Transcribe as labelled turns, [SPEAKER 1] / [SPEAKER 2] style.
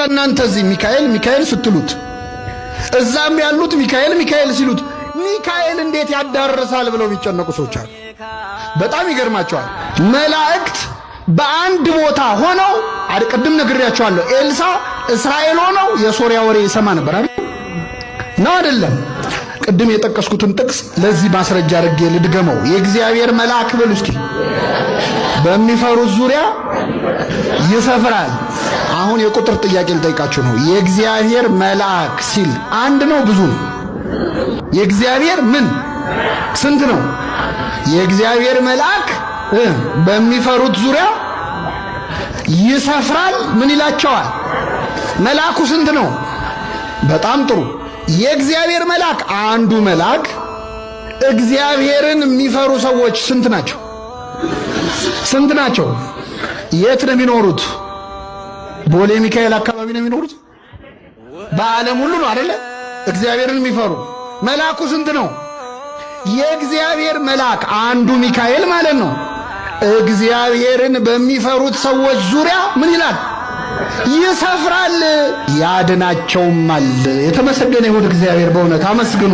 [SPEAKER 1] እናንተ እዚህ ሚካኤል ሚካኤል ስትሉት፣ እዛም ያሉት ሚካኤል ሚካኤል ሲሉት ሚካኤል እንዴት ያዳርሳል ብለው የሚጨነቁ ሰዎች አሉ። በጣም ይገርማቸዋል። መላእክት በአንድ ቦታ ሆነው፣ ቅድም ነግሬያቸዋለሁ። ኤልሳ እስራኤል ሆነው የሶሪያ ወሬ ይሰማ ነበር አይደል? ነው አይደለም? ቅድም የጠቀስኩትን ጥቅስ ለዚህ ማስረጃ አድርጌ ልድገመው። የእግዚአብሔር መልአክ በሉ እስኪ በሚፈሩት ዙሪያ ይሰፍራል። አሁን የቁጥር ጥያቄ ልጠይቃችሁ ነው። የእግዚአብሔር መልአክ ሲል አንድ ነው ብዙ ነው? የእግዚአብሔር ምን ስንት ነው? የእግዚአብሔር መልአክ በሚፈሩት ዙሪያ ይሰፍራል። ምን ይላቸዋል? መልአኩ ስንት ነው? በጣም ጥሩ። የእግዚአብሔር መልአክ አንዱ መልአክ፣ እግዚአብሔርን የሚፈሩ ሰዎች ስንት ናቸው? ስንት ናቸው? የት ነው የሚኖሩት? ቦሌ ሚካኤል አካባቢ ነው የሚኖሩት? በዓለም ሁሉ ነው አይደለ? እግዚአብሔርን የሚፈሩ መልአኩ ስንት ነው? የእግዚአብሔር መልአክ አንዱ ሚካኤል ማለት ነው። እግዚአብሔርን በሚፈሩት ሰዎች ዙሪያ ምን ይላል? ይሰፍራል፣ ያድናቸውማል። የተመሰገነ ይሁን እግዚአብሔር። በእውነት አመስግኑ።